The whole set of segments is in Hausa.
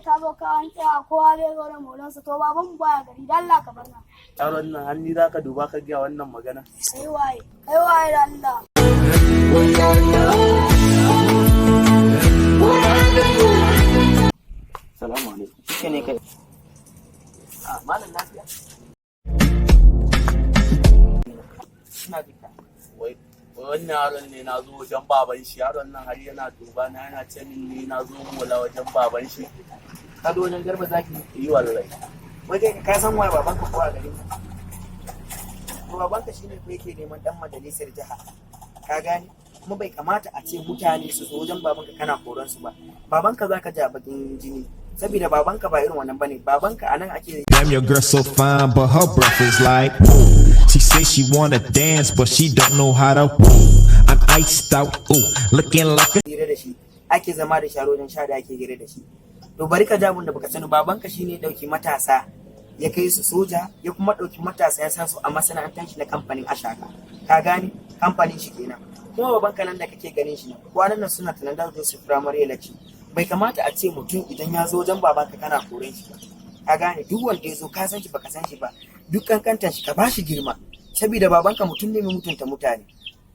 ka zo ka an tsaya, kowa zai zo da molansa. To, baban mu baya gari, dan Allah ka bar nan. Yaron nan, hanni za ka duba ka gaya wannan magana. Kai waye? Kai waye da Allah? Salamu alaikum. Shi ne kai a malam, lafiya? Ina jin ka. Wai wannan yaron ne, na zo wajen baban shi, yaron nan har yana duba na, yana ce min ni na zo mola wajen baban shi. Ka zo wajen Garba Zaki? Yi wallahi. Wai kai, ka san waye babanka ko a garin nan? To, babanka shine ko yake neman dan majalisar jiha, ka gane? Kuma bai kamata a ce mutane su zo wajen babanka kana koran su ba. Babanka zaka ja bakin jini, saboda babanka ba irin wannan bane. Babanka anan ake Damn, your girl so fine, but her breath is like, ooh. She say she wanna dance, but she don't know how to. Ooh. I'm iced out, ooh, looking like a hira da shi, ake zama da sharo wajen sha da ake hira da shi. To, bari ka ji abin da baka sani. Babanka shine ya dauki matasa ya kai su soja, ya kuma dauki matasa ya sa su a masana'antar shi na kamfanin Ashaka, ka gane? Kamfanin shi kenan. Kuma babanka nan da kake ganin shi nan, kwanan nan suna tunan da su primary election. Bai kamata a ce mutum idan ya zo wajen babanka kana koren shi ba, ka gane? Duk wanda ya zo, ka san shi, baka san shi ba, duk kankantan shi, ka bashi girma, saboda babanka mutum ne mai mutunta mutane.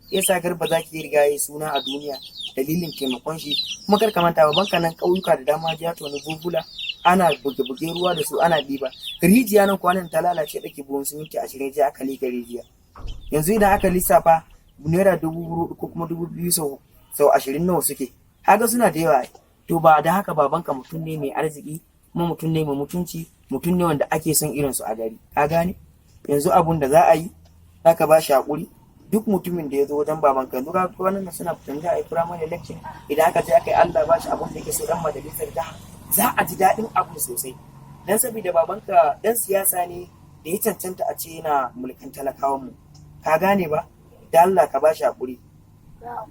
Yasa Garba Zaki ya riga ya yi suna a duniya dalilin taimakon shi. Kuma kar ka manta, babanka nan ƙauyuka da dama ya toni bubula, ana buge-buge ruwa da su, ana ɗiba rijiya. Nan kwanan ta lalace, ɗauki buhun siminti 20 je aka liƙa rijiya. Yanzu idan aka lissafa naira 4,000 ko kuma 2,000 sau 20, nawa suke? Kaga suna da yawa. To, ba da haka, babanka mutum ne mai arziki, kuma mutum ne mai mutunci, mutum ne wanda ake son irin su a gari, ka gane? Yanzu abun da za a yi, za ka ba shi haƙuri. Duk mutumin da ya zo wajen babanka yanzu, ka kwanan nan suna fitan za a yi primary election. Idan aka je aka yi, Allah ba shi abun da yake so, dan majalisar jiha, za a ji daɗin abun sosai, dan saboda babanka dan siyasa ne da ya cancanta a ce yana mulkan talakawan mu, ka gane ba? Da Allah ka ba shi haƙuri. Ya.